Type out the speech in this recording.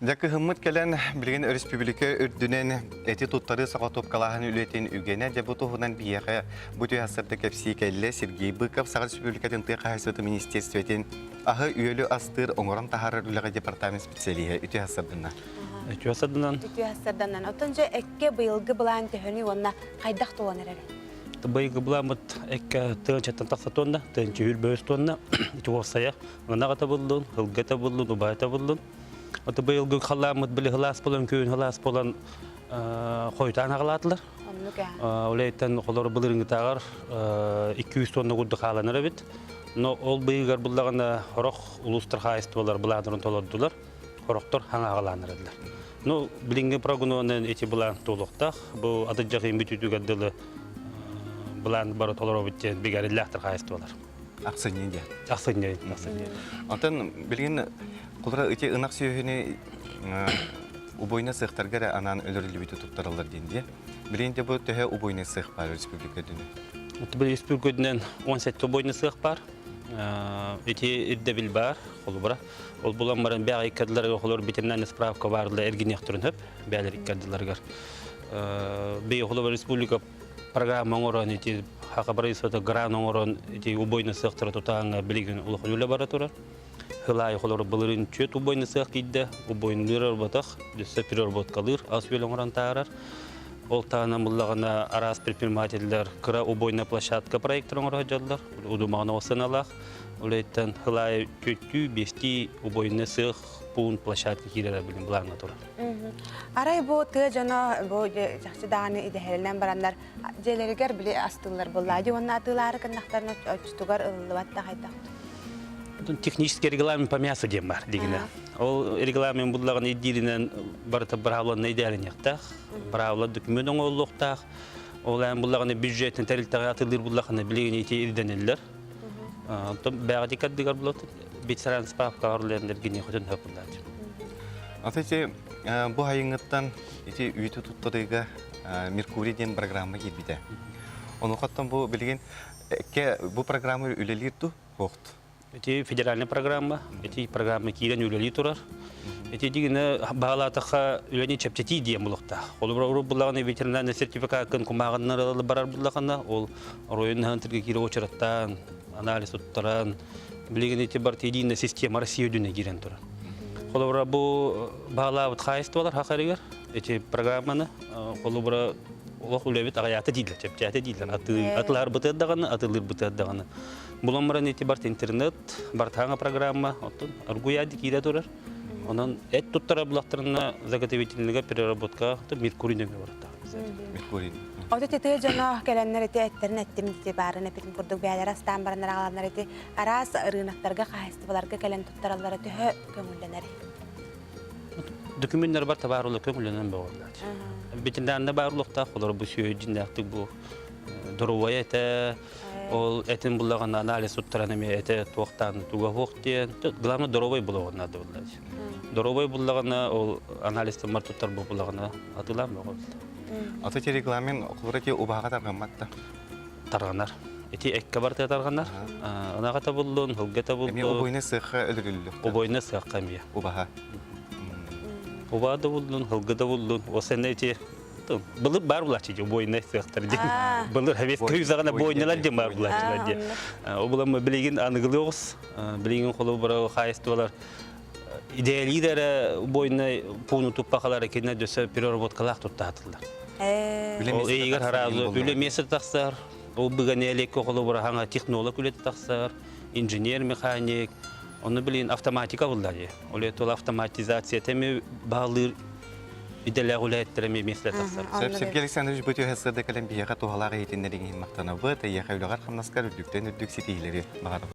Дьэ кыһыммыт кэлэн, билигин өрөспүүбүлүкэ үрдүнэн эти туттарыы соҕотуопкалааһын үлэтин үгэнэ дьэ бу туһунан биһиэхэ бу түһэ сырдык кэпсии кэллэ Сергей Быков Саха Республикатын тыа хаһаайыстыбатын министерствотын аһы-үөлү астыыр оҥорон таһаарар үлэҕэ департамент специалиһа үтүө сырдына. Үтүө сырдынан. Үтүө сырданан. Оттон дьэ эккэ быйылгы былаан төһөнүй уонна хайдах туолан эрэрий? Быйылгы былааммыт эккэ тыынчаттан тахса туонна, тыынча үр бөс туонна, ити уопсайа ынах табыллын, ылга табыллын, убай табыллын. Аты быйылгы халааммыт били хылаас болан, күн хылаас болан хойутаан аҕалаатылар. Оннук ээ. Ол холор былырыҥҥытааҕар 200 тонна курдук хааланар эбит. Но ол быйыгар буллаҕына хорох улуустар хаайыстыбалар былааннарын толордулар. Хорохтор хаҥа аҕалааннар Ну, билиҥҥи прогнозунан эти былаан туолуохтаах. Бу атырдьах бүтүүтүгэр дылы былаан бары толоробут диэн бигэриллээхтэр хаайыстыбалар. Ахсынньы диэн. Ахсынньы, ахсынньы. Онтон билигин кулара ити ынах сүөһүнү убойна сыахтарга эрэ анаан өлөрүллүбүтү туттараллар диэн дии. Билигин де бу төһө убойна сыах баар республика үрдүнэн? Бу республика үрдүнэн 17 убойна сыах баар. Ити ирдэбил баар, холобура. Ол булан баран бэҕэ иккардыларыгар холор ветеринарный справка баарла эргиниэхтэрин хөп, бээлер иккардыларыгар. Бэйэ холобура республика программа оҥорон ити хака правительствота грант оҥорон ити убойна сыахтара тутааҥҥа билигин улахан үлэ бара турар. Хылаайы холоро былырыын чүөт убойна сыах киирдэ, убойнлыыр орботох, өссө переработкалыыр ас-үөл оҥорон таһаарар. Ол таһынан буллаҕына араас предпринимателлэр кыра убойная площадка проектор оҥоро сылдьаллар. Удумаҕына сыаналаах. Ол хылаайы түөттүү, биэстии убойна сыах пуун площадка киирэрэ билин былааҥҥа турар. Арай бу тыа дьоно бу чахчы даҕаны идэһэринэн бараннар дьиэлэригэр били астыыллар буоллаа дии уонна атыылаары гыннахтарына оччотугар ылыллыбат да хайдах Технический регламент по мясу диэн бар дигинэ. Ол регламент буллаҕын ирдииринэн барыта быраабыланна идээлэниэхтээх, быраабыла документ оҥоһуллуохтаах. Ол ээн буллаҕына бюджетин тэрилтэҕэ атылыыр буллаҕына билигин ити ирдэниллэр. Оттон бэҕэдик кэрдигэр булат ветеран справка орлендер гини хотун хөпуллаачы. Аты ити бу хайыҥыттан ити үүтү туттарыыга Меркурий диэн программа киирбитэ. Онуохаттан бу билигин бу программа үлэлиир ту хуохт. Ити федеральная программа, ити программа киирэн үлэлии турар. Ити дигинэ баалаатахха үлэни чэпчэтии диэн булуохтаах. Холобура урут буллаҕына ветеринарный сертификаккын кумааҕыннар барар буллаҕына, ол оройуон тиргэ киирэ очараттаан, анализ туттаран, билигин ити бар единая система Россия үрдүнэ киирэн турар. Холобура бу баалаабыт хаайыстыбалар хахарыгар ити программаны холобура олох үлэбит аҕыйаата дииллэр, чэпчээтэ дииллэр. Атылаар даҕаны, атылыыр даҕаны. Булан баран ити барт интернет, бартаҥа программа, оттон аргуяди киирэ турар. Онон эт туттара булахтарына заготовительныйга переработка Меркурий нөҥүө барата. Меркурий. Ото тетэ дьоно кэлэннэр ити эттерин эттим ити баарын эпитин курдук бээлэр астаан бараннар аҕаланнар ити араас ырыынактарга хаһайыстыбаларга кэлэн туттараллара төһө көҥүллэнэр? Документтар бар табаар көҥүллэнэн боҕоллар. Битиндаанна баар улуохтаах олор бу сүөдьүннээхтик бу доруобуйа этэ Ол этин буллаҕына анализ туттаран эмиэ этэ туохтаан туга суох диэн. Главное доруобай булуоҕун наада булла. Доруобай буллаҕына ол анализтан бар туттар буллаҕына атыылаан боҕол. Аты ти регламент холура ти убаһаҕа тарҕаммат да. Тарҕанар. Ити эккэ барыта тарҕанар. Ынаҕа табыллын, һылга табыллын. Эмиэ убойна сыахха өлөрүллү. Убойна сыахха эмиэ. Убаһа. Убаа да буллун, һылгы да буллун. Осенне ити Былыр бар булааччы дии бойнай сыахтар диэн. Былыр Советскай Союзаҕына бойнялар диэн бар булааччылар диэн. Ол буламма билигин аныгылыы оҕус, билигин холобура хаайыстыбалар идеялиир эрэ бойнай пууну туппахалар кинилэр дөссө переработкалаах туттаатылар. Ол эйигэр хараазы үлэ миэстэ тахсар, ол быган элекке холобура хаҥа технолог үлэтэ тахсар, инженер, механик, ону билигин автоматика булла дии. Ол ол автоматизация тэми баалыыр идэлээх үлэһиттэр эмиэ миэстэ тахсар. Сөп, Сергей Александрович бу түһэ сырда кэлэн биһиэхэ туһалаах иһитиннэриҥ иһин махтанабыт, эйиэхэ үлэҕэр-хамнаскар үрдүктэн үрдүк ситиһиилэри баҕарабыт.